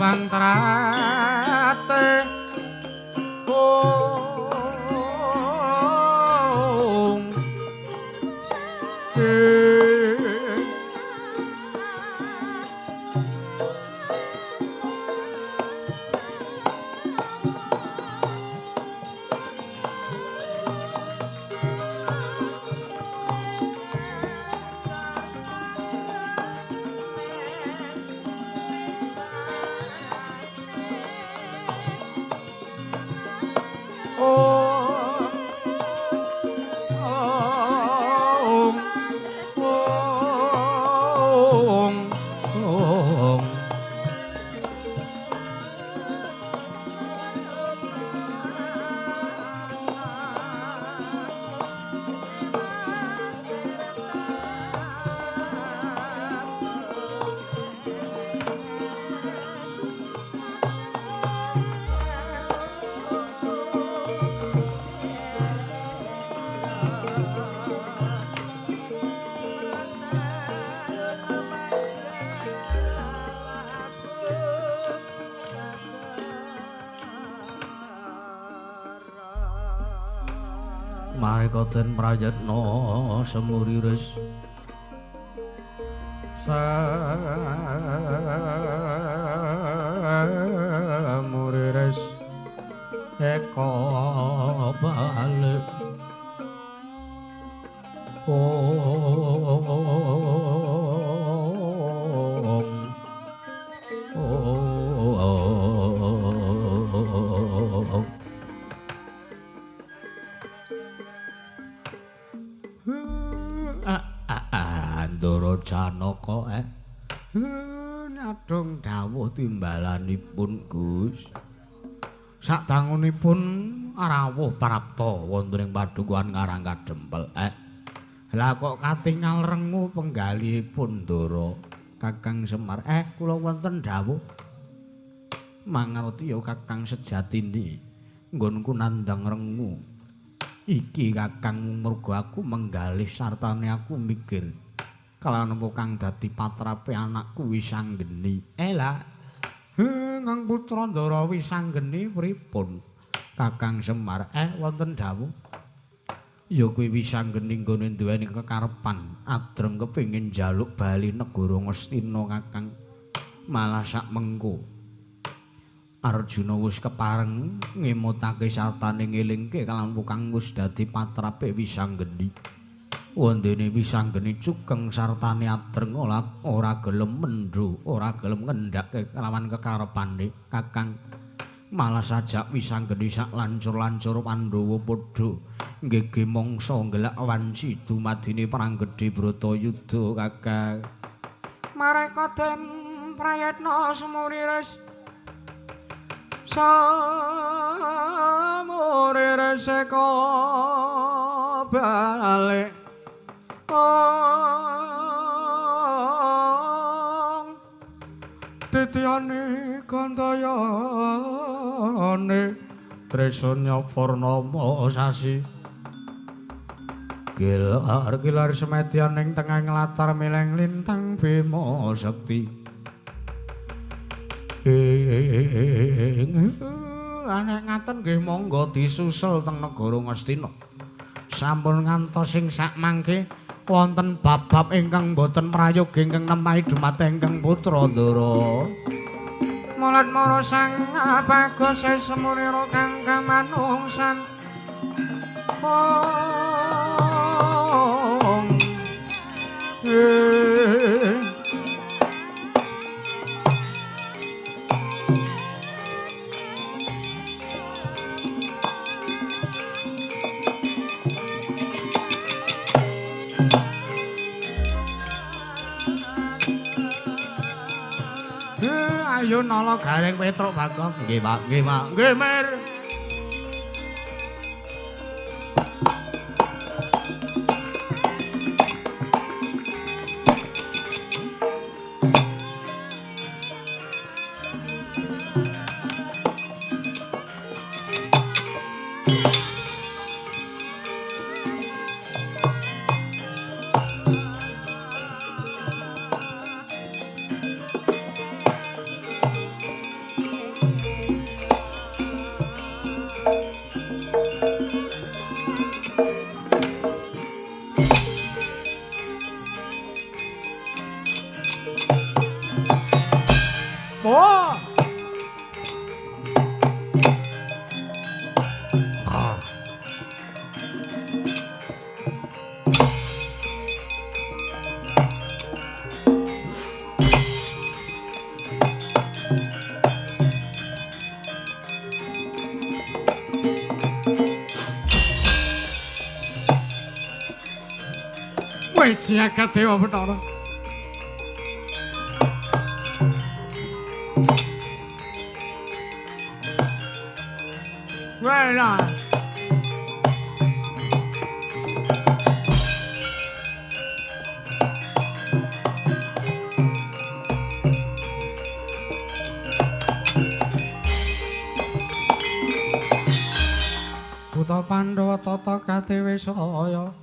Lubang terate Marikoten prayatna semuriris semuriris eka balik om Andara Janaka nyadong dawuh timbalanipun Gus. Sadangunipun rawuh prapta wonten ing padukuhan Karang Kadempel. Lah kok katingal rengu penggalihipun Ndara Kakang Semar. Kula wonten dawuh. Mangerti ya Kakang sejatine nggonku nandhang rengu. Iki Kakang mergo aku menggalih sartane aku mikir kalawan apa kang dadi patrape anakku Wisanggeni. Lah Kang putra Ndara Wisanggeni pripun? Kakang Semar wonten dawuh. Ya kuwi Wisanggeni nggone duweni kekarepan adreng kepengin njaluk bali negara Ngastina Kakang. Malah sak mengko Arjuna wis kepareng ngemutake sartane ngelingke kalawan kang wis dadi patrape Wisanggeni. Wondene Wisanggeni cukeng sartane adreng ora gelem mendhu, ora gelem ngendhake kalawan kekarepane Kakang. Malah sajak Wisanggeni sak lancur-lancur Pandhawa padha nggege mangsa nggelak wanci dumadine perang gedhe Bratayuda Kakang. Mareka den prayitna semuriris samuriris eka balik titiyane gantayane tresanya purnama sasi gilar-gilar semedyan ing tengahing latar mileng lintang bima sekti. Anek ngaten nggih monggo disusel teng negara Ngastina. Sampun ngantos sing sak mangke wonten bab-bab ingkang boten prayoga ingkang nemahi dumateng ingkang putra Ndara. Mulat mara sang bagus semunira kang kamanungsan. Ayo nala Gareng Petruk Bagong. Nggih, Pak. Nggih, Pak. Nggih, Mir. Kowe jagat Dewa Bathara. Wela. Buta Pandhawa tata katiwisaya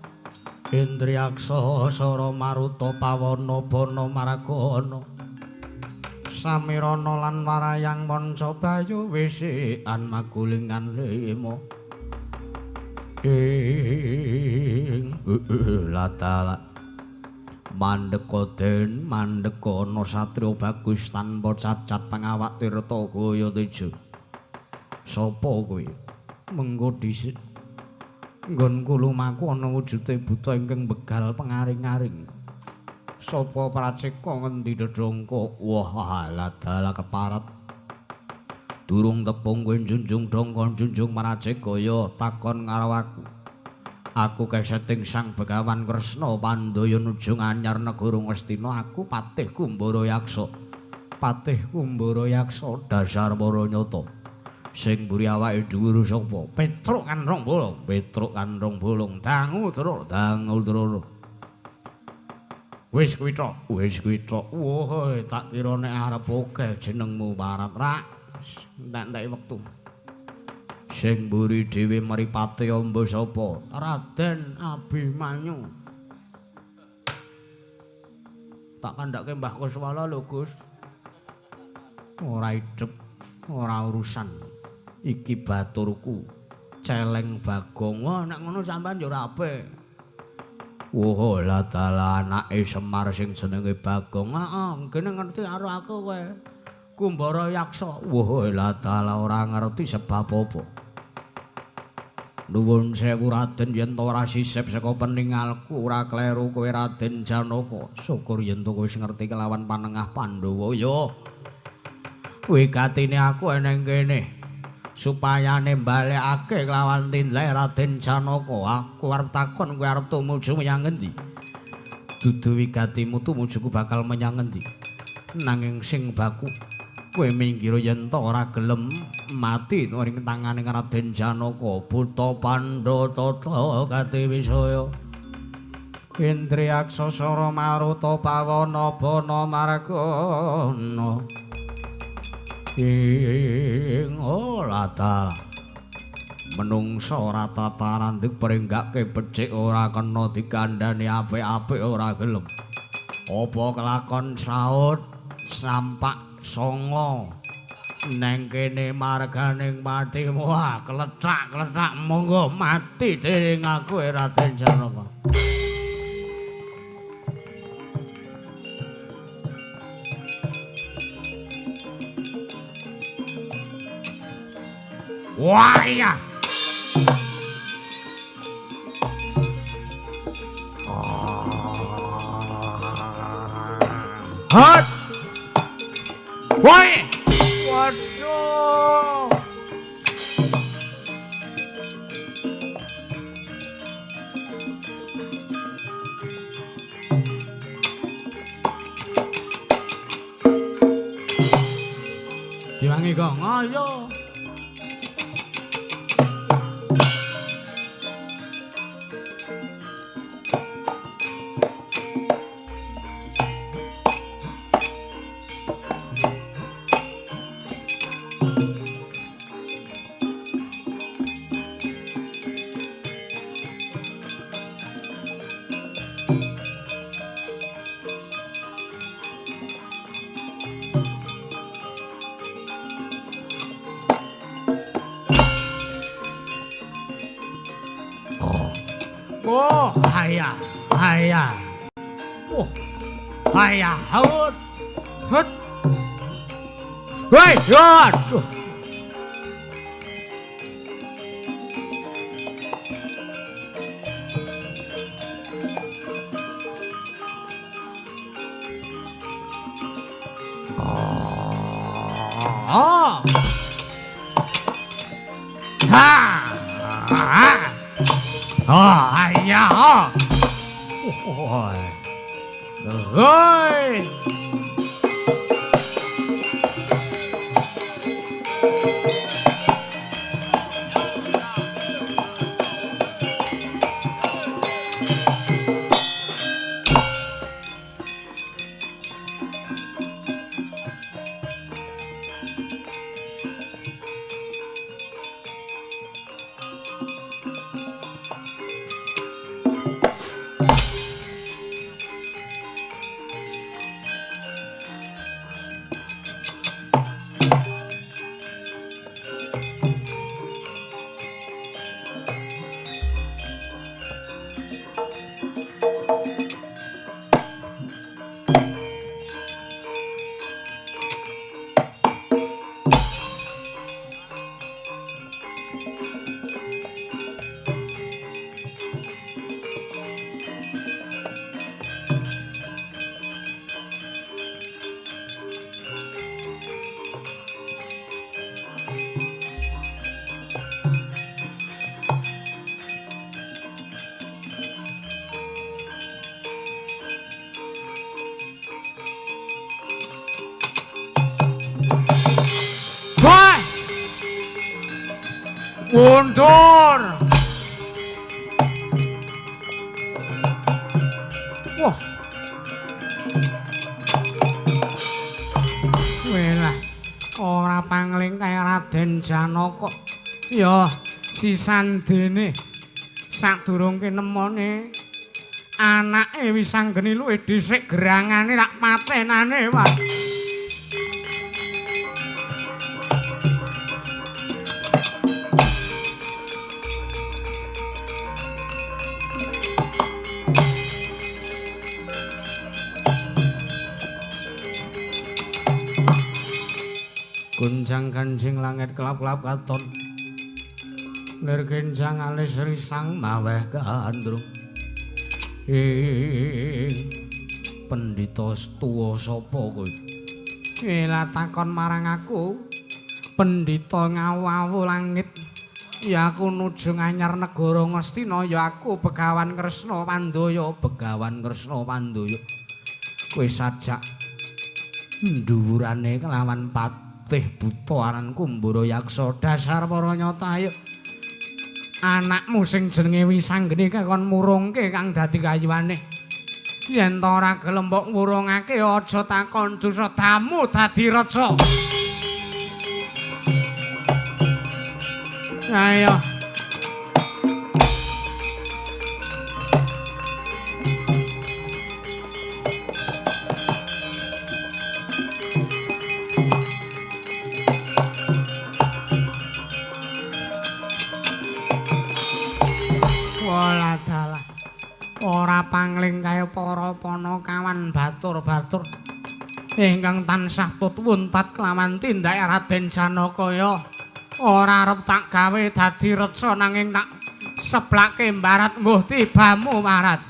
Indriyaksa Sara Maruta Pawana Bana Maragana Samirana lan warayang manca bayu wisikan magulingan lima ing latala mandeka den mandeka ana satriya bagus tanpa cacat pangawak tirta kaya teja. Sapa kowe? Mengko dhisik nggonku lumaku ana wujude buta ingkang begal pengaring-aring. Sapa praceka ngendi dedongko? Wah, dalah keparat. Durung tepung kowe njunjung dongko njunjung praceka ya takon karo aku. Aku keseting Sang Begawan Kresna Pandaya nujung anyar negara Ngastina. Aku Patih Kumbara Yaksa. Patih Kumbara Yaksa dasar para nyata. Sing mburi awake dhuwur sapa? Petruk Kanrong Bolong, Petruk Kanrong Bolong, dangu truk, dangu truk. Wis kuwi tok, wis kuwi tok. Wah, tak kira nek arep akeh jenengmu parat rak. Entek-enteki wektu. Sing mburi dhewe mripate amba sapa? Raden Abimanyu. Tak kandhake Mbah Kuswala lho, Gus. Ora idep, ora urusan. Iki baturku Celeng Bagong. Wah, nek ngono sampean ya ora apik. Wah, lah dalah anake Semar sing jenenge Bagong. Heeh, kene ngerti karo aku kowe. Kumbara Yaksa. Wah, lah dalah ora ngerti sebab apa. Nuwun sewu Raden yen to ora sisip saka peningalku, ora kleru kowe Raden Janaka. Syukur yen to kowe wis ngerti kelawan panengah Pandhawa. Ya. Wigatine aku eneng kene. Supayane mbalekake kelawan tindake Raden Janaka. Aku arep takon kowe arep tumuju menyang ngendi? Dudu wigatimu tumujuku bakal menyang ngendi? Nanging sing baku kowe minggir yen to ora gelem mati ning tangane Raden Janaka. Buta Pandha tata katiwisaya Indriyaksa Sara Maruta Pawana Bana Margana ing latala menungsa ora tataran dipringgake becik ora kena dikandhani apik-apik ora gelem. Apa kelakon saut sampak songo neng kene marganing mati. Wah, klethak-klethak monggo mati dening aku Raden Janaka. Wah iya. Hat. Woi. Waduh. Diwangi gong. Ayo. Oh, haya, haya. Oh, haya, haut, hut. Woi, aduh. Oh. Ha. Oh, iya. Oh. Hoi. Mundur. Wah. Welah, ora pangling kaya Raden Janaka. Ya sisan dene sadurunge nemone anake Wisanggeni luwih dhisik gerangane rak patenane, Pak. Gunjang ganjing langit kelap-kelap katon. Lir genjang alis risang maweh gandrung. Ing pendhita tuwa sapa kowe? Ela takon marang aku, pendhita ngawu-awu langit. Ya aku nuju nganyar negara Ngastina, ya aku Begawan Kresna Pandaya, Begawan Kresna Pandaya. Kowe sajak dhuwurane kelawan patih buta aran Kumbara Yaksa. Dasar para nyata, ayo anakmu sing jenenge Wisanggeni kon murungke kang dadi kayuane. Yen ta ora gelem mbok murungake aja takon dosa damu dadi reca. Ayo. Ora pangling kaya para panakawan batur-batur ingkang tansah tut wuntat kelawan tindake Raden Janaka ya. Ora arep tak gawe dadi reca nanging tak seblake mbarat mbuh tibamu marat.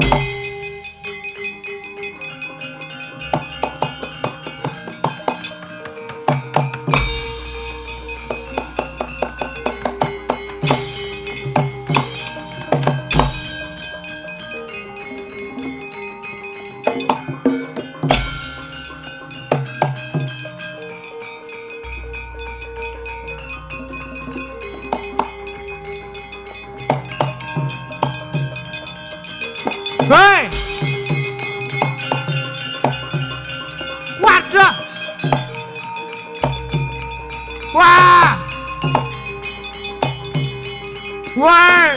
Hei! Waduh! Wah! Wah!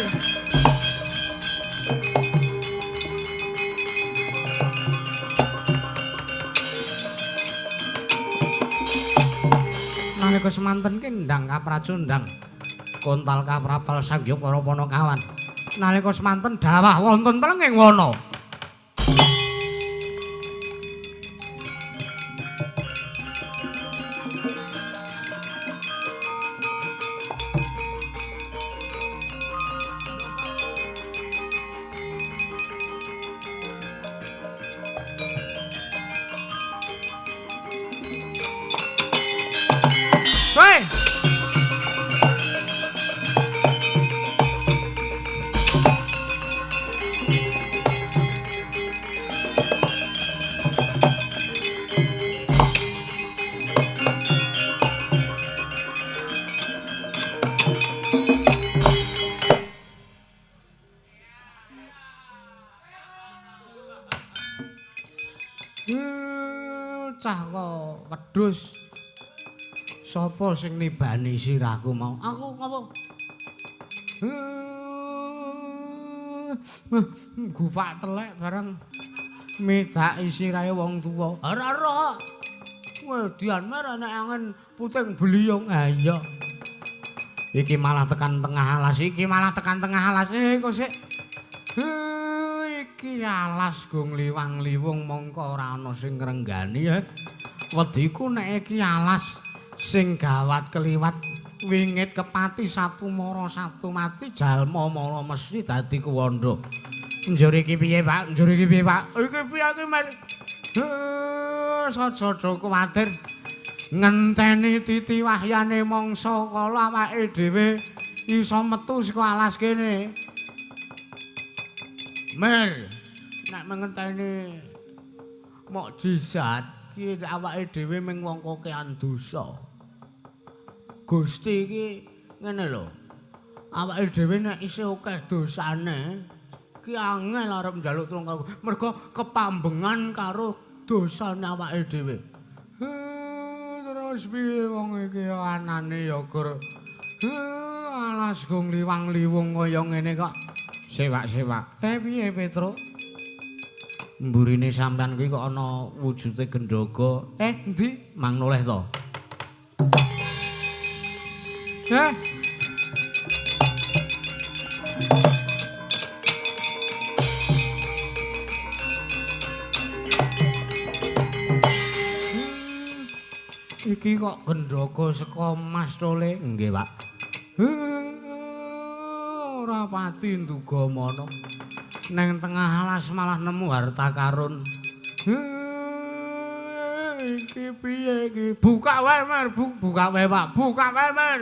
Nalika semanten kendang kapracundang kontal kaprapal sangya para panakawan. Nalika semanten dawah wonten telenging wana. Hei! Cah kok wedhus. Sapa sing nibani sirahku mau? Aku ngopo? Gupak telek bareng medaki sirahe wong tuwa. Ora ora. Wedian mer nek angin puting beliung. Ha iya. Iki malah tekan tengah alas, iki malah tekan tengah alas. Kok sik. Iki alas go ngliwang-liwung mongko ora ana sing ngrenggani ya. Wediku nek iki alas sing gawat keliwat wingit kepati satu mara satu mati jalma mara mesti dadi kuwandha. Njur iki piye, Pak? Njur iki piye, Pak? Iki piye iki, Mer? Saja do kuwatir ngenteni titi wahyane mangsa kala awake dhewe iso metu saka alas kene. Mer, nek ngenteni mukjizat iki awake dhewe ming wong kokean dosa. Gusti iki ngene lho. Awake dhewe nek isih akeh dosane ki angel arep njaluk tulung karo mergo kepambengan karo dosane awake dhewe. Terus piye wong iki anane ya gur alas go ngliwang-liwung kaya ngene kok. Sewak-sewak. Piye Petruk? Mburine sampean kuwi kok ana wujude gendhoga. Endi? Mang noleh to. Iki kok gendhoga saka Mas Tole? Nggih, Pak. Ora pati nduga mono. Neng tengah alas malah nemu harta karun. Iki piye iki? Buka wae, Mer. Buka wae, Pak. Buka wae, Mer.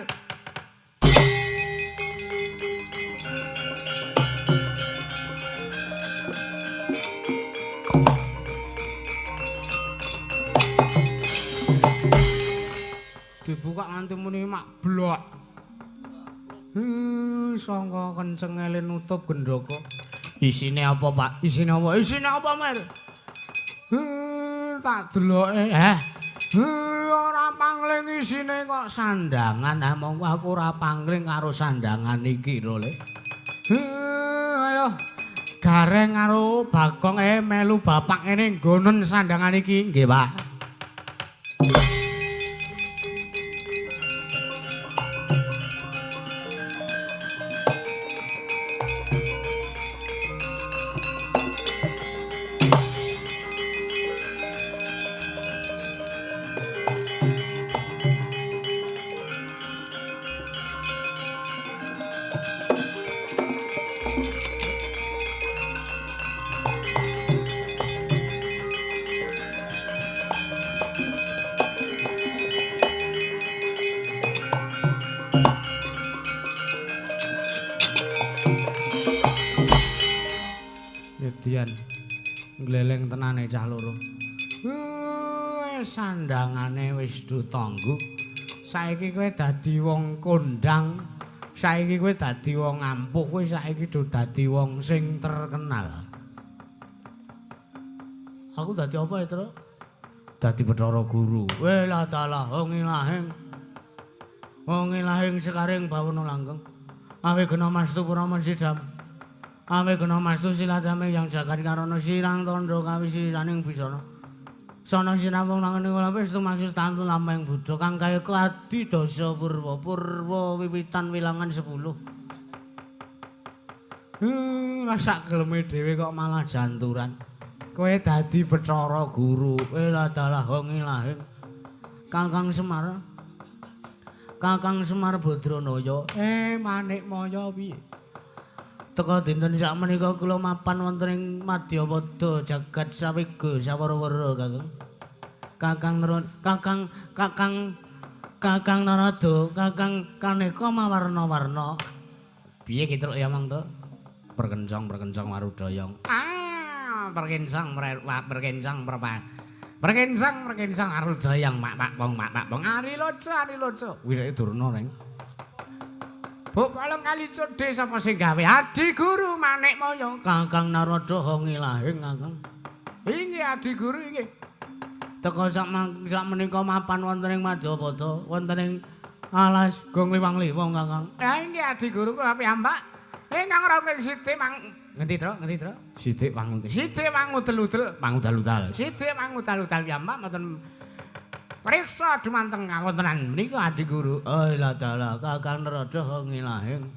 Dibuka nganti muni mak blok. Sangka kencenge le nutup gendhoga. Isine apa, Pak? Isine apa? Isine apa, Mer? Tak deloke. Ora pangling isine kok sandangan. Ha monggo aku ora pangling karo sandangan iki lho, Le. Ayo. Gareng karo Bagong melu bapak ngene nggonen sandangan iki. Nggih, Pak. Ngleleng tenane cah loro. Sandangane wis do tangguh. Saiki kowe dadi wong kondang, saiki kowe dadi wong ampuh, kowe saiki do dadi wong sing terkenal. Aku dadi apa ya, Truk? Dadi Bathara Guru. Weh lah dalah wong ilahing. Wong ilahing sekaring bawana langgeng. Awe gena mastu purama sidam. Awe gena mastu siladame yang jagat karana sirang tandha kawisisaning bisana. Sana sinawung nangene kula wis tumasus tantu lampahing Buddha kang kaya adi dasa purwa purwa wiwitan wilangan 10. Rasa geleme dhewe kok malah janturan. Kowe dadi Bathara Guru. Lah dalah wong ilahing. Kakang Semar. Kakang Semar Badranaya. Manikmaya piye? Teka dinten sakmenika kula mapan wonten ing Madyapada jagat sawega sawara-wara Kakang. Kakang Kakang Kakang Kakang Narada, Kakang kaneka mawarna-warna. Piye ki Truk ya mong to? Perkencong-perkencong warudayang. Ah, perkencong perkencong perpa. Perkencong perkencong warudayang mak pak bong mak pak bong. Ari loco ari loco. Wireke Durna reng. Buk palung kali codhe sapa sing gawe? Adi Guru Manikmaya. Kakang Narada ngilahing Kakang. Inggih Adi Guru inggih. Teka sak menika mapan wonten ing Majapada, wonten ing alas Gong Liwang-liwang Kakang. Ya iki adi guru kula piyambak. Ingkang rawuh sithik mang ngendi, Tru? Ngendi, Tru? Sithik wangun. Sithik mangudel-udel, mangudal-udal. Sithik mangudal-udal piyambak mboten priksa dumateng kawontenan menika adi guru. Oh la dalah Kakang Narada ngilahing.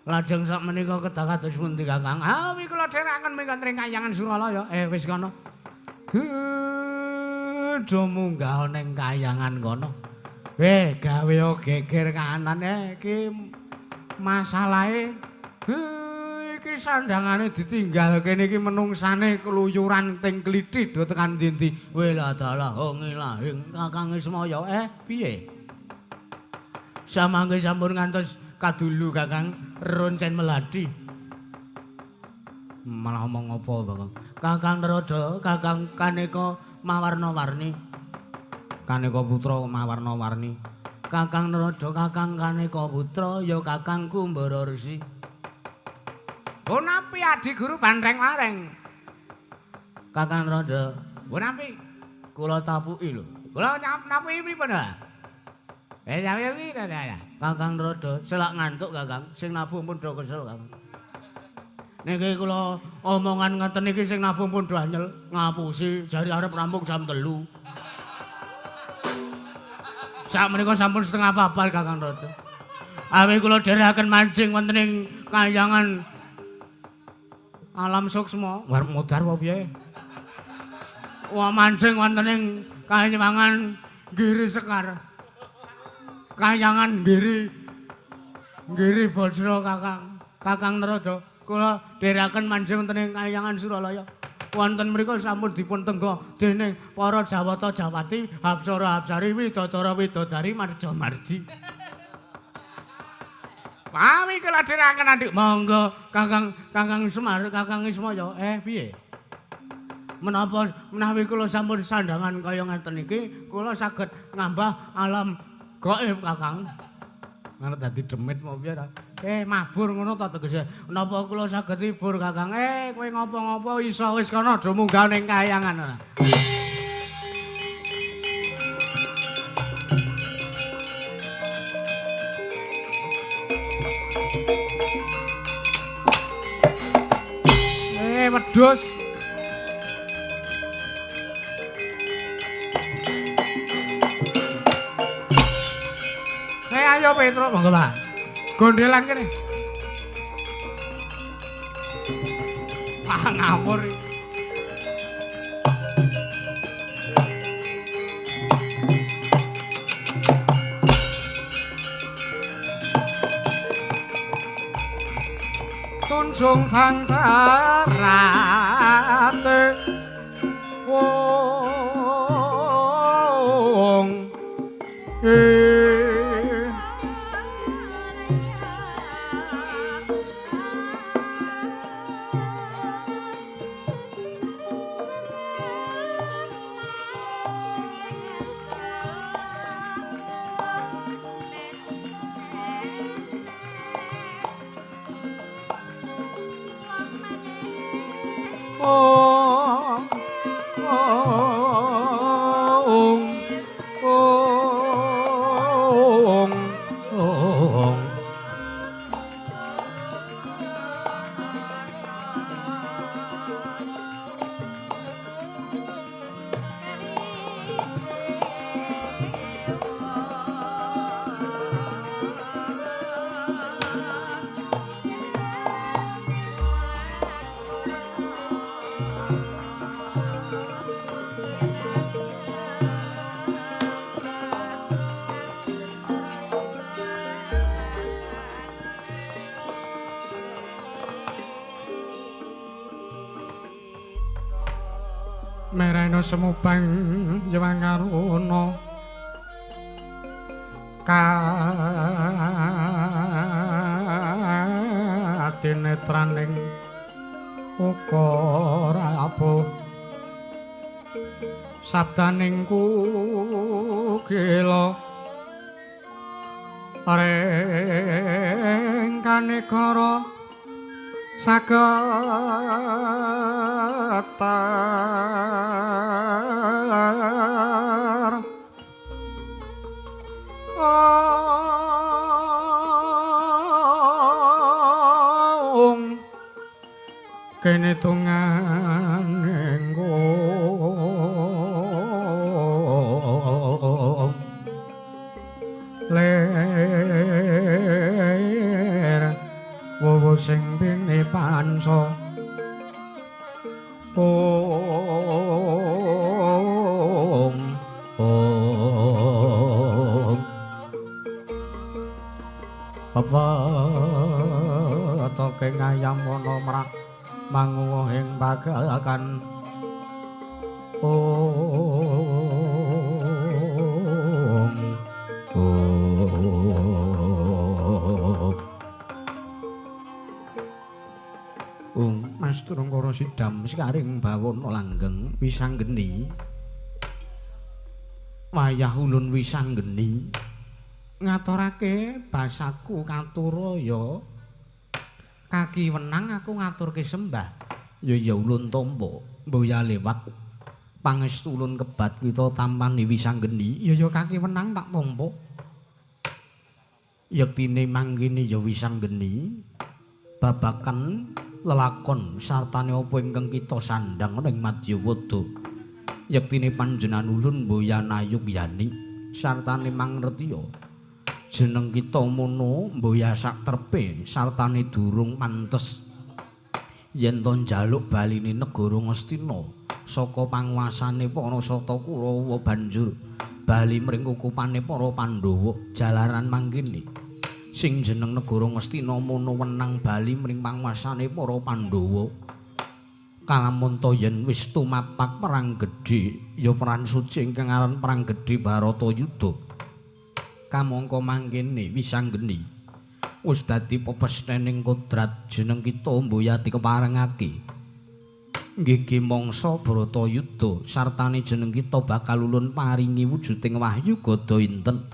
Lajeng sak menika kedah kados pundi Kakang? Ah wi kula dherekaken minggon ring kayangan Suralaya. Wis kono. Do munggah ning kayangan kono. Gawe geger kahanan iki masalahe iki sandangane ditinggal kene iki menungsane keluyuran ting klithih do tekan ndi-ndi. Wela dalah ngilahing Kakang Ismaya. Piye? Samangke sampun ngantos kadulu Kakang roncen melati. Malah omong apa Kakang? Kakang Narada, Kakang kaneka mawarna-warni. Kaneka putra mawarna-warni. Kakang Narada, Kakang kaneka putra ya Kakang Kumbara Resi. Punapi adi guru bandreng-wareng? Kakang Narada, punapi kula tapuki lho. Kula napuki pripun ta? Kakang Narada, selak ngantuk Kakang, sing nabuh pun do kesel Kakang. Niki kula omongan ngeten iki sing nabuh pun do anyel, ngapusi jari arep rampung jam 3. Sak menika sampun 3:30 Kakang Narada. Awi kula dherekaken mancing wonten ing kayangan alam suksma. Arep modar apa piye? Wah mancing wonten ing kayangan Giri Sekar. Kayangan Giri Giri Bajra Kakang. Kakang Narada kula dherekaken manjing wonten ing kayangan Suralaya. Wonten mriku sampun dipun tengga dening para Jawata Jawati, Hapsara Hapsari, Widodara Widodari, Marja Marji. Pawi kula dherekaken adik. Monggo Kakang Kakang Semar, Kakang Ismaya. Piye? Menapa menawi kula sampun sandangan kaya ngeten iki, kula saged ngambah alam gaib Kakang. Ngono dadi demit mau piye ta? Mabur ngono ta tegese. Napa kula saged hibur Kakang? Kowe ngopo-ngopo iso wis kono do munggah ning kayangan ora. Wedhus. Ayo Petro, monggo Pak. Gondelan kene. Ah ngawur. Tunjung bangtarate wong Mereno semubang Yewang Aruna kadinetraning ukara apuh sabdaning kukila ring kanegara Sagetar ong kene dongane nggo ler wowo sing bene panca ong ong pepetoke ngayam wana mrak manguwuhing pagakan ong ong ung Mas Turangkara sidam sekaring bawana langgeng wisanggeni wayah ulun wisanggeni ngaturake basaku katuraya kaki wenang aku ngaturke sembah ya ya ulun tampa mboya lewat pangestu ulun kebat kita tampani wisanggeni ya ya kaki wenang tak tampa yektine mangkene ya wisanggeni babakan lelakon sartane apa ingkang kita sandhang ing Madyawada yektine panjenengan ulun mboya nayuk yani sartane mangertiya jeneng kita mono mboya sak trepe sartane durung pantes yen to njaluk baline negara Ngastina saka panguasane para Sata Kurawa banjur bali mring kukupane para Pandhawa jalaran mangkene sing jeneng negara Ngastina mono wenang bali mring panguasane para Pandhawa kalamun to yen wis tumapak perang gedhe ya peran suci ingkang aran perang gedhe Bharatayuda kamangka mangkene wisanggeni wis dadi pepesthening kodrat jeneng kita mboya dikeparengake nggih mangsa Bharatayuda sartane jeneng kita bakal ulun paringi wujuding wahyu gada inten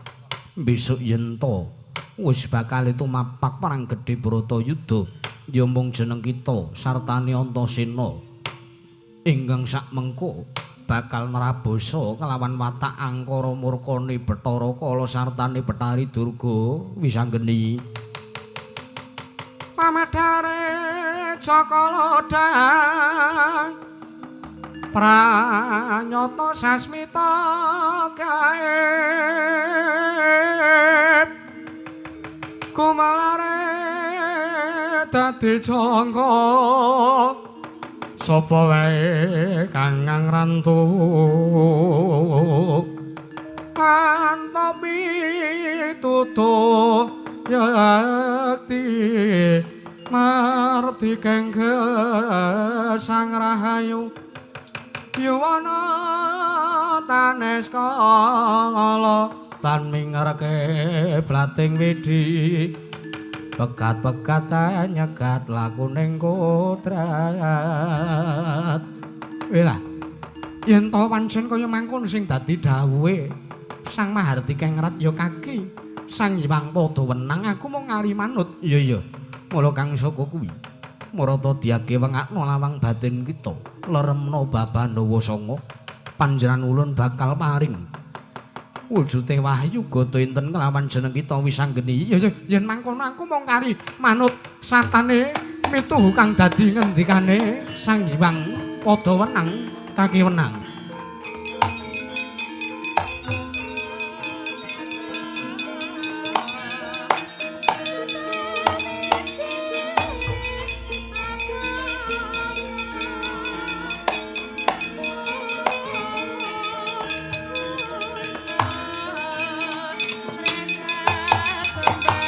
besok yen to wis bakal tumapak perang gedhe Bharatayuda ya mung jeneng kita sartane Antasena ingkang sak mengko bakal nrabasa kelawan watak angkara murkane Bathara Kala sartane Bathari Durga wisanggeni pamedare Jaka Lodhang pranyata sasmita gaib kumalare dadi jangka sapa wae kang ngrantu antopi tutuh yakti mardi kengge sang rahayu yuwana tanes kala tan mingreke blating widi pegat-pegat nyegat lakuning kodrat. Welah yen to pancen kaya mangkono sing dadi dawuhe Sang Mahardika Ngrat ya kaki Sang Hyang Padha wenang aku mung ngari manut. Iya iya mula kang saka kuwi marata diage wengakno lawang batin kita leremna babandawa sanga panjenengan ulun bakal paring wujude wahyu gada inten kelawan jeneng kita wisanggeni. Ya yen mangkono aku mung kari manut sartane mituhu kang dadi ngendikane Sang Hyang Padha wenang kaki wenang. Sembah.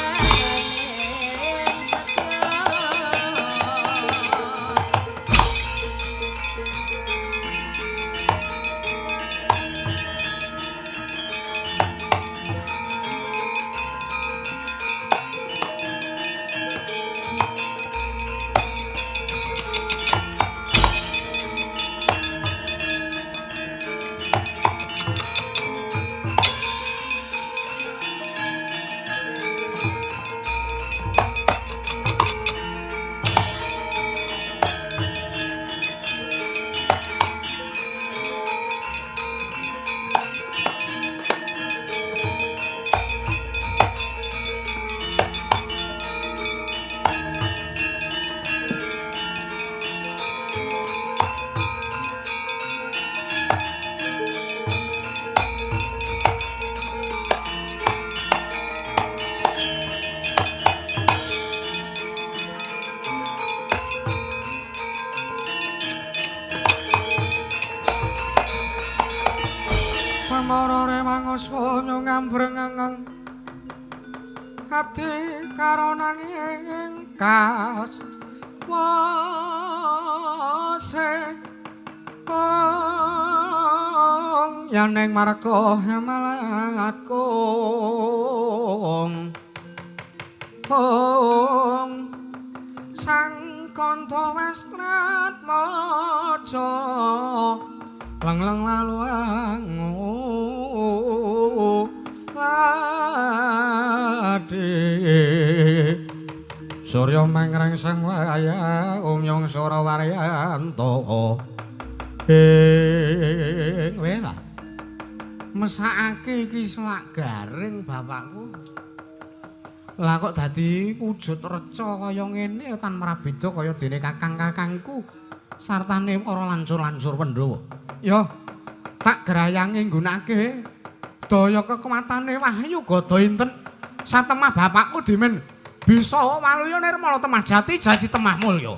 Mangoswa ngambreng ati karonan ing kas wase ong yaneng marga malat kong ong sang kantha wastrat maca leng-leng laluang ladi surya mangrang sang waya umyong sora waryanto ing wela mesakake iki selak garing bapakku. Lah kok dadi wujud reca kaya ngene tan mrabeda kaya dene kakang-kakangku sartane para lancur-lancur Pandhawa. Ya tak grayange nggunakake daya kekuatane Wahyu Gada Inten satemah bapakku dimen bisa waluya nirmala temah jati jati temah mulya.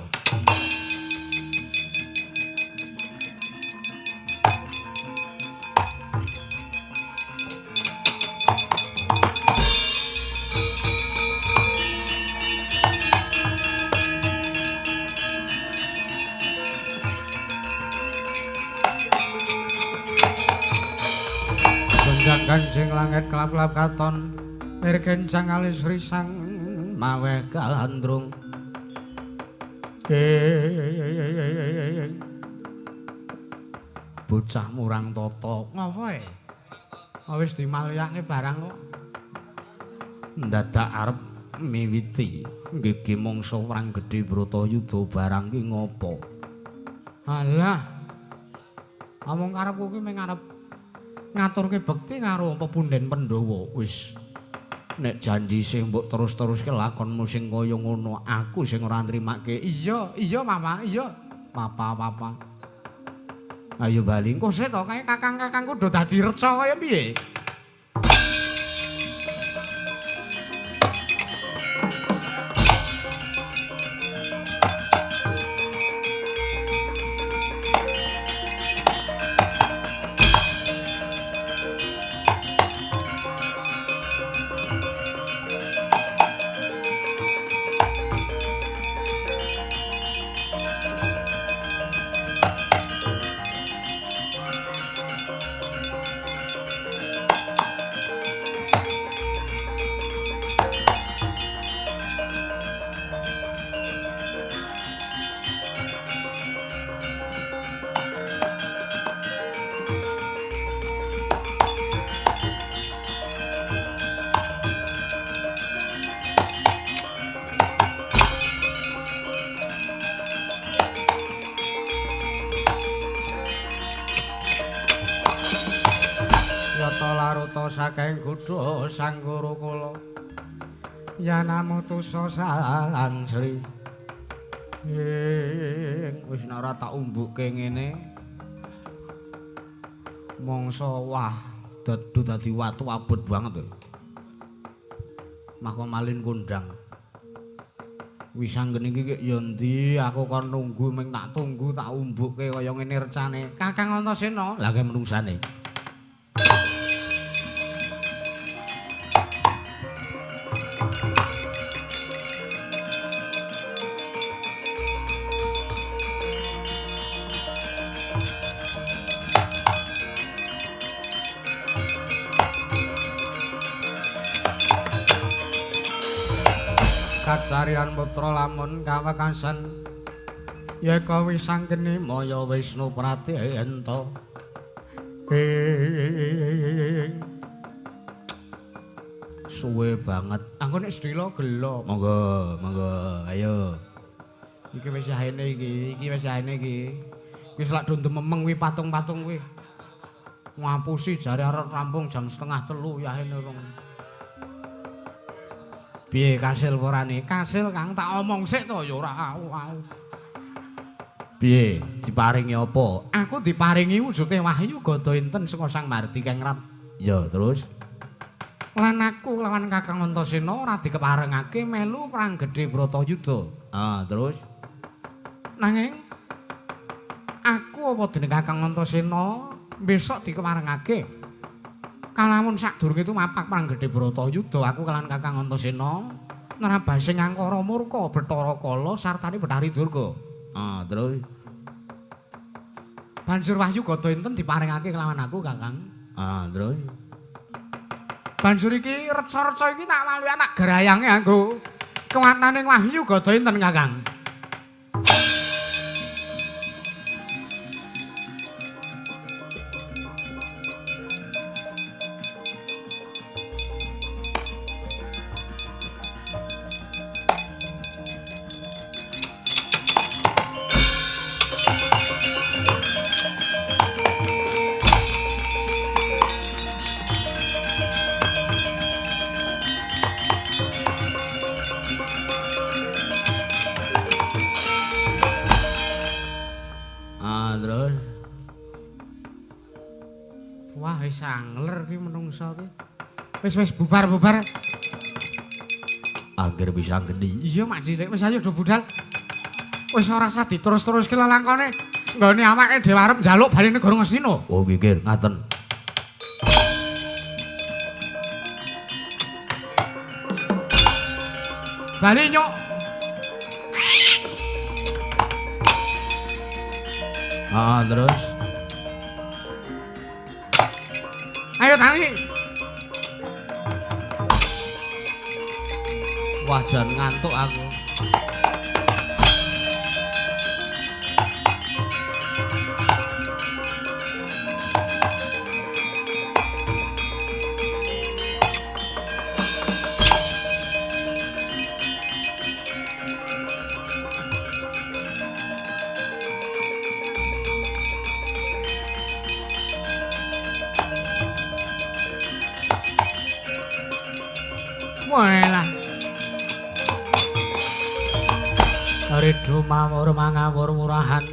Gonjang ganjing langit kelap-kelap katon nirkencang alis risang maweh gandrung. Bocah murang tata ngopo e? Wis dimalyake barang kok. Ndadak arep miwiti nggege mangsa perang gedhe Bratayuda barang ki ngopo? Alah. Amung karepku ki mung arep ngaturke bekti karo pepunden Pandhawa. Wis nek janji sing mbok terus-teruske lakonmu sing kaya ngono, aku sing ora nrimake. Iya, iya Mama, iya. Papa, papa. Ayo bali. Engko sik to, kae kakang-kakangku do dadi reca kaya piye? Saking gudha Sang Gurukula yanamutusa Sang Sri ing wis nek ora tak umbukke ngene mangsa wah dadu dadi watu abot banget. Maka malin kondang wis anggene iki ya endi aku kon nunggu ming tak tunggu tak umbukke kaya ngene recane Kakang Antasena. Lah kae menungsane. Kacarian putra lamun kawekasan yeka wisanggeni maya Wisnu Pratenta. Suwe banget. Angko nek sedhela gelo. Monggo, monggo, ayo. Iki wis yahene iki, iki wis yahene iki. Wis lak do ndememeng kuwi patung-patung kuwi. Ngapusi jare arep rampung jam 2:30 yahene rong. Piye kasil orane? Kasil Kang, tak omong sik to ya ora au. Piye diparingi apa? Aku diparingi wujude Wahyu Gada Inten saka Sang Mardi Kengrat. Ya, terus lan aku lawan Kakang Antasena ora dikeparengake melu perang gedhe Bratayuda. Ah, terus nanging aku apa dening Kakang Antasena besok dikeparengake Kalamun sadurunge tumapak perang gedhe Bratayuda aku kelan Kakang Antasena nerabasing angkara murka Bathara Kala sartane Bathari Durga. Ah, terus banjur wahyu gada enten diparingake kelawan aku, Kakang. Ah, terus banjur iki reca-reca iki tak wali anak gerayange anggo kewatane wahyu gada enten, Kakang. Wah, wis angler ki menungsa ki. Wis wis bubar-bubar. Angger bisa geni. Iya, Mak Cilik, wis ayo do budal. Wis ora usah diterus-teruske lelangkone. Nggone awake dhewe arep njaluk bali negara Ngastina. Oh, nggih, ngaten. Bali nyok. Ah, terus ayo tangi. Wah, jan ngantuk aku. Walah. Ridho mawur mangawur murahan.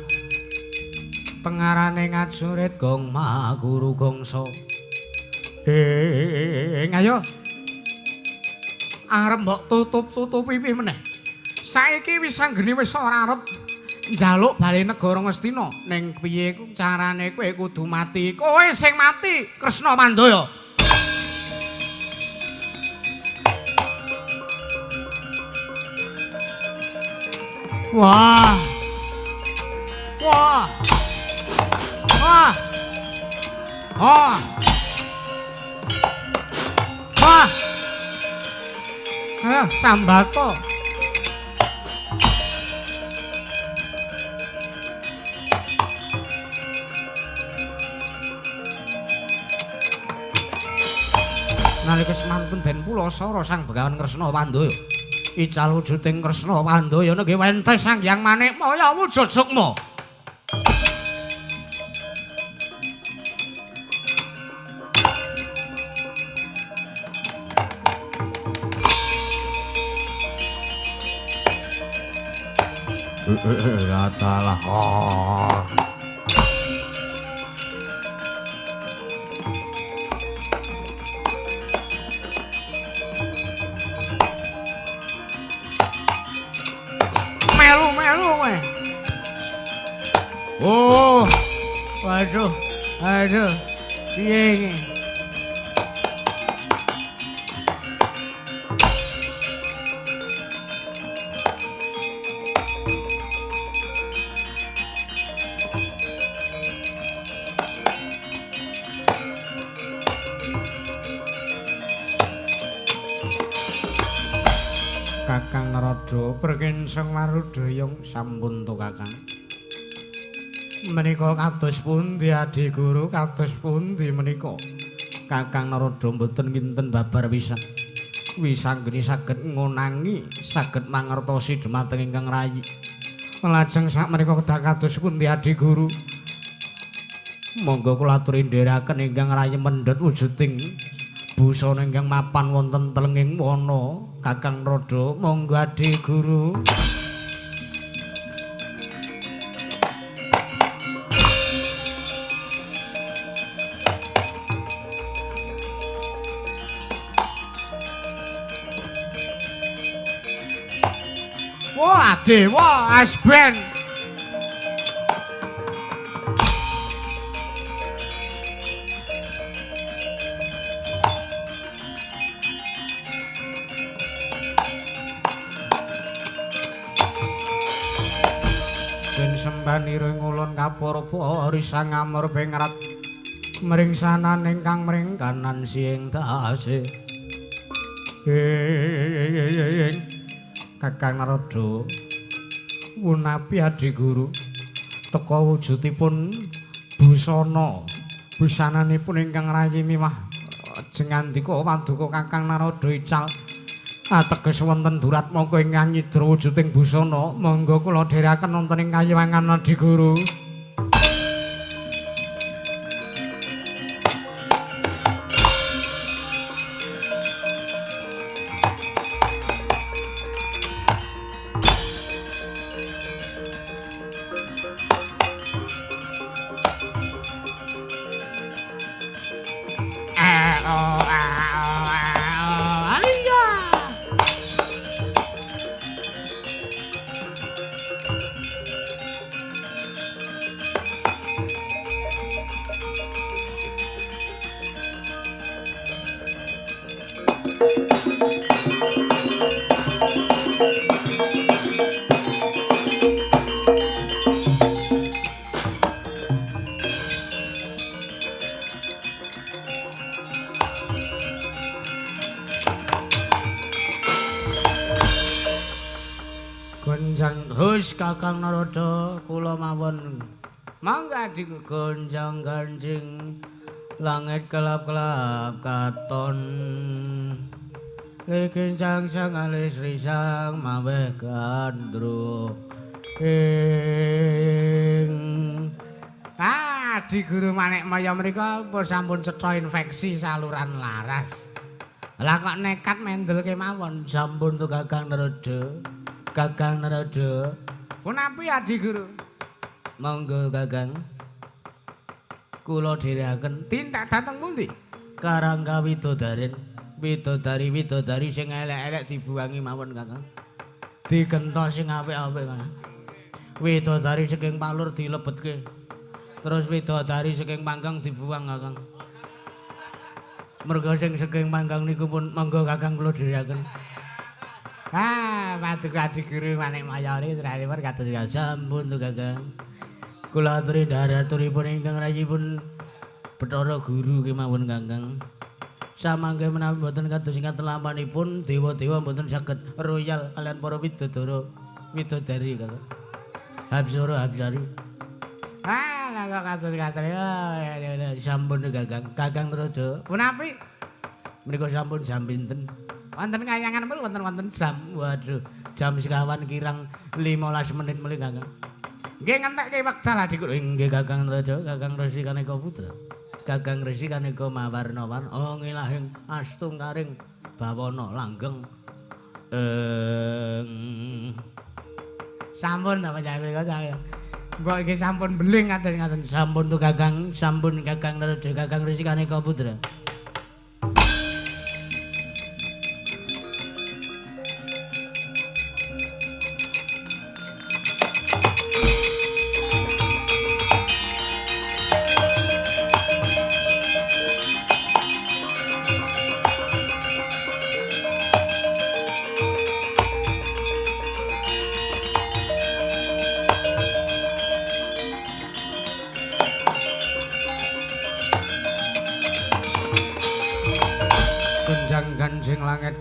Tengarane ngajurit gong maguru gongso. Ayo. Arep mbok tutup-tutupi piye meneh. Saiki wis anggene wis ora arep njaluk bali negara Ngastina. Ning piye carane kowe kudu mati. Kowe sing mati, Kresna Mandaya. Wah. Wah. Wah. Wah. Wah. Ah, sambato. Nalika semanten den Pulasara Sang Begawan Kresna Pandaya. Ical wujuding Kresna Pandaya nggih wenten Sang Hyang Manikmaya wujud sukma. Ratalah. Oh. Oh, waduh, aduh, piye iki? Kakang Narada perkenseng marudayung sampun to Kakang. Menika kados pundi Adi Guru, kados pundi menika? Kakang Narada mboten nginten babar pisan. Wisanggeni saged ngonangi, saged mangertosi dhumateng ingkang rayi. Lajeng sakmenika kedah kados pundi Adi Guru? Monggo kula aturi ndherekaken ingkang rayi mendhet wujuding busana ingkang mapan wonten telenging wana. Kakang Narada, monggo Adi Guru. Wah, dewa asben. Den sembanira ngulon kapurpa risang amur pingrat mringsanan ingkang mring kanan siing dase. Ing Kakang Narada punapi Adi Guru teka wujudipun busana busananipun ingkang rayi miwah jengandika paduka Kakang Narada ical ateges wonten duratmaka ingkang nyidra wujuding busana monggo kula dherekaken wonten ing kayiwangan Adi Guru. Kakang Narada kula mawon mangga Adi gonjang ganjing langit kelap-kelap katon likincang sang alis risang maweh gandruk ing Adi Guru manek maya mriku pun sampun cetha infeksi saluran laras. Lah kok nekat mendel kemawon sampun to Kakang Narada. Kakang Narada punapi Adi Guru monggo Kakang kula dherekaken tindak dhateng pundi? Karangga widodaren widodari widodari sing elek-elek dibuangi mawon Kakang, digentos sing apik-apik Kakang. Widodari saking palur dilebetke, terus widodari saking panggang dibuang Kakang. Merga sing saking panggang niku pun monggo Kakang kula dherekaken. Ah, paduka Adi Guru manek maya niki sranipun kados sampun to Kakang. Kula aturi ndharaturipun ingkang rayipun Bathara Guru kemawon Kakang. Samangke menawi mboten kados ingkang telampanipun dewa-dewa mboten saged royal kalian para widodara widodari Kakang. Hapsara hapsari. Ah, lah kok kados kados sampun to Kakang. Kakang Raja punapi menika sampun jam pinten? Wonten kayangan pun wonten-wonten jam. Waduh, jam sekawan kirang 15 menit mulih Kakang. Nggih ngentekke wekdal Adi Guru. Nggih Kakang Raja, Kakang Resi Kaneka Putra. Kakang Resi Kaneka mawarna-warna oh ngilahing astungkaring bawana langgeng. Sampun ta panjenengan saya. Mbok iki sampun beling ngaten-ngaten. Sampun to Kakang, sampun Kakang Raja, Kakang Resi Kaneka Putra.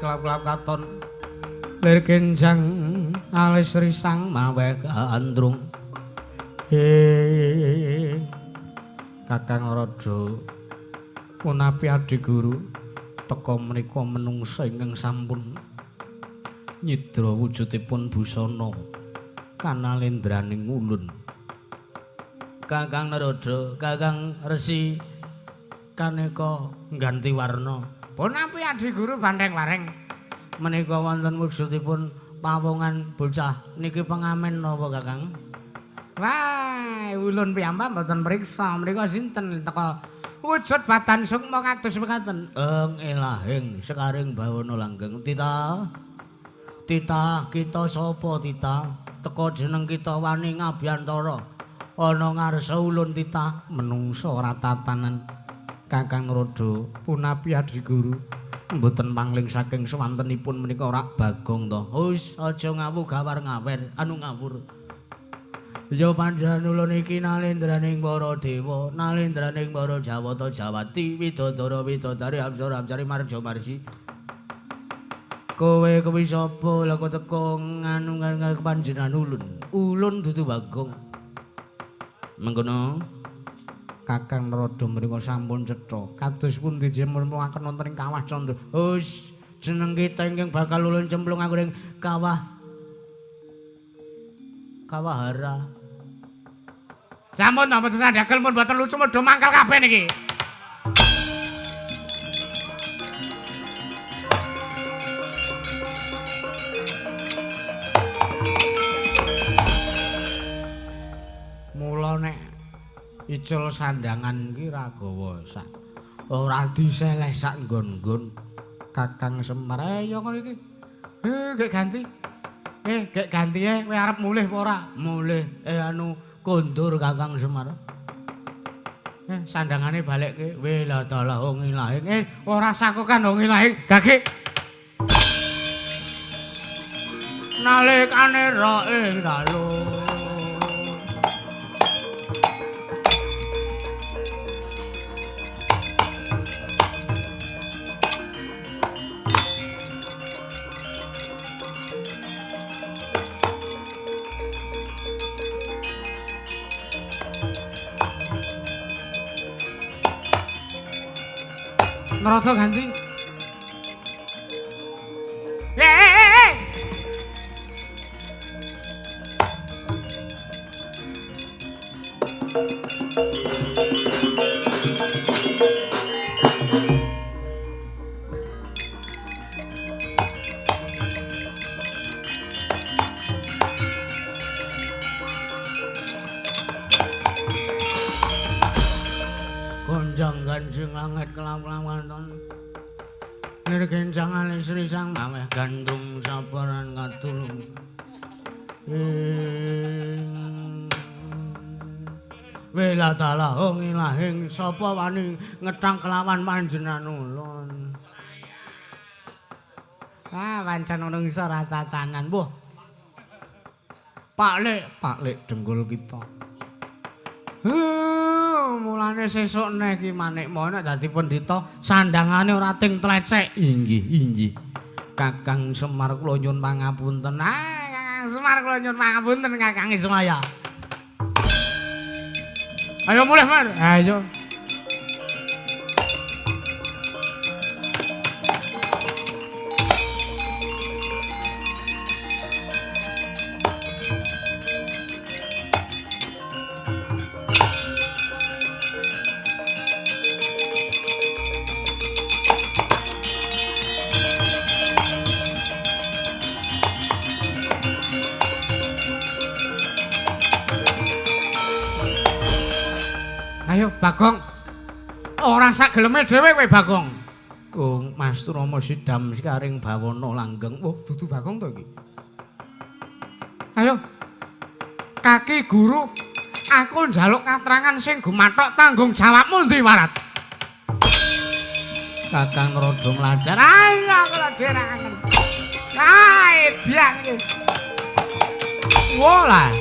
Kelap-kelap katon lir genjang alis risang maweh gandrung. Kakang Raja punapi Adi Guru teka menika menungsa ingkang sampun nyidra wujudipun busana kanalendraning ulun. Kakang Narada, Kakang Resi Kaneka ngganti warna. Punapi Adi Guru bandeng wareng menika wonten wujudipun pawongan bocah niki pengamen napa Kakang? Wah, ulun piyambak mboten mriksa menika sinten teka wujud badan sukma kados mekaten. Eng elahing sekaring bawana langgeng. Tita, Tita kita sapa Tita? Teka jeneng kita wani ngabyantara ana ngarsa ulun Tita menungsa ora tatanan. Kakang Narada punapi Adi Guru mboten pangling saking swantenipun menika ora Bagong to. Hus aja ngawu gawar ngawer anu ngawur. Ya panjenengan ulun iki nalendraning para dewa, nalendraning para Jawata Jawati, widodara widodari, apsara apsari, marja marsi. Kowe kuwi sapa? Lah kok teko nganu panjenengan ulun. Ulun dudu Bagong. Mengkono Kakang Narada mriku sampun cetha. Kados pundi jemurmuaken wonten ing Kawah Candra. Hus, jeneng kita ingkang bakal ulun cemplung ing Kawah Kawahara. Sampun ta mboten sandhakel pun mboten lucu medho mangkal kabeh niki. Mula nek icul sandangan ki ra gawa sak ora diseleh sak nggon-nggon. Kakang Semar, ya ngono iki. Gek ganti. Gek ganti kowe arep mulih apa ora? Mulih. Anu kondur Kakang Semar. Sandangane balekke. Weh la dalah wong ilahing. Ora sakokan wong ilahing. Gage. Nalikane ra ing dalu. Narada ganti. Gonjang ganjing langit kelap-kelapan nirgenjangane Sri Sang Maweh gandum sabaran katulung. Wela dalah wong ilahing sapa wani ngethang kelawan panjenengan ulun. Ah, pancen menungso ra tatanan. Wah. Pak Lek, Pak Lek dengkul kita. Mulane sesuk neh ki Manikmaya nek dadi pendhita sandangane ora ting tlecek. Inggih, inggih. Kakang Semar kula nyuwun pangapunten. Ah, Kakang Semar kula nyuwun pangapunten Kakang Ismaya. Ayo mulih, Mar. Ayo. Ayo Bagong. Ora sak geleme dhewe kowe Bagong. Oh, Mas Turama sidam sekaring bawana langgeng. Oh, dudu Bagong to iki. Ayo. Kaki guru, aku njaluk katrangan sing gumathok tanggung jawabmu ndi Warat? Kakang Narada nglancar. Ayo aku lak dherangen. Ah, edan iki. Wolah.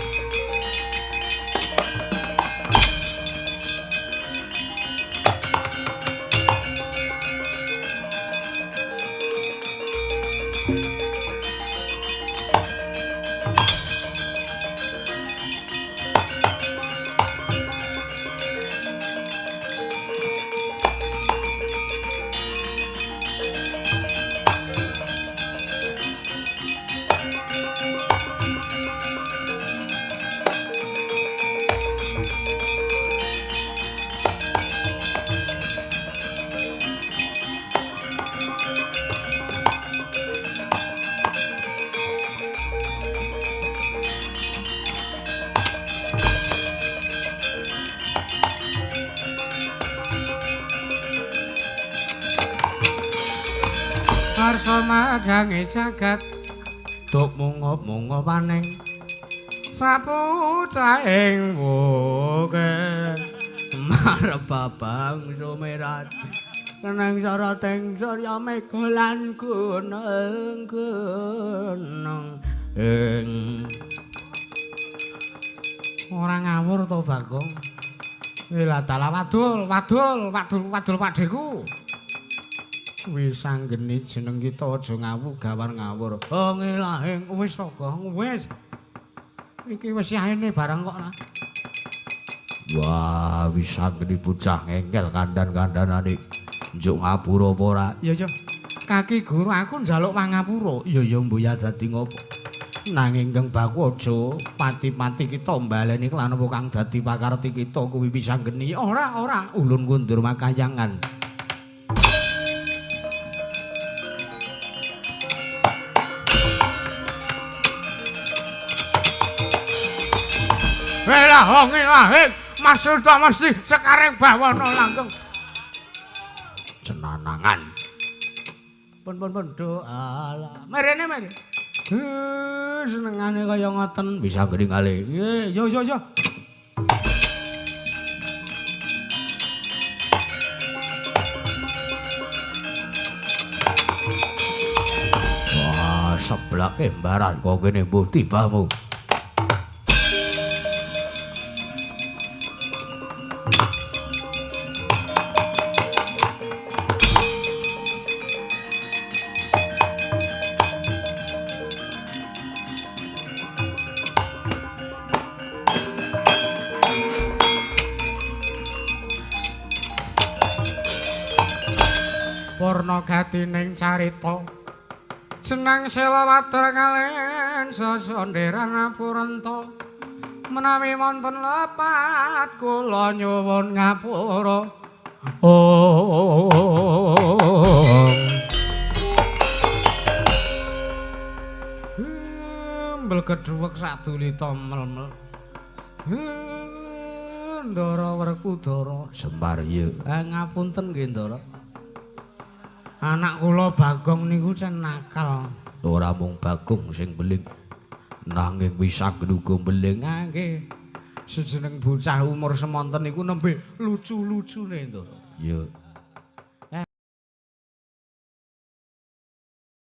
Karsa madhange jagat duk mungup-mungup paning sapucahing wuke marep babang sumirat keneng sarating surya mega lan gunung-gunung ing Ora ngawur to, Bagong. Lah dalah wadul, wadul, wadul, wadul pakdheku. Wis anggene jeneng kita aja ngawu gawar ngawur. Oh ngelahing wis to, Gong, wis. Iki wis yaene barang kok lah. Wah, wis anggene bocah ngengkel kandhan-kandhanane. Njuk ngapura apa ora? Iya, iya. Kaki guru aku njaluk pangapura. Iya, iya, mbuh ya dadi ngopo. Nanging Kang Baku aja pati-pati kita mbaleni kelan apa kang dadi pakarti kita kuwi wis anggene. Ora, ora, ulun kundur makayangan. Lah wong ilahing maksud mesti sekarang bawana langgeng cenanangan. Pun pun pun do alah merene mere. Senengane kaya ngoten bisa ngringale. Nggih, yo yo yo. Wah, seblake mbaran kok kene mbuh tibamu. Gatining carita jeneng Selawater kalen sesonderan purenta menawi wonten lepat kula nyuwun ngapura. Oh mbelgedhuwek sadulita mel-mel. Ndara Werkudara Semar ya. Ngapunten nggih Ndara. Anak kula Bagong niku cen nakal. Ora mung Bagong sing beling, nanging Wisanggeni uga beling. Ah nggih. Sejeneng bocah umur semonten niku nembe lucu-lucune, Ndara. Ya.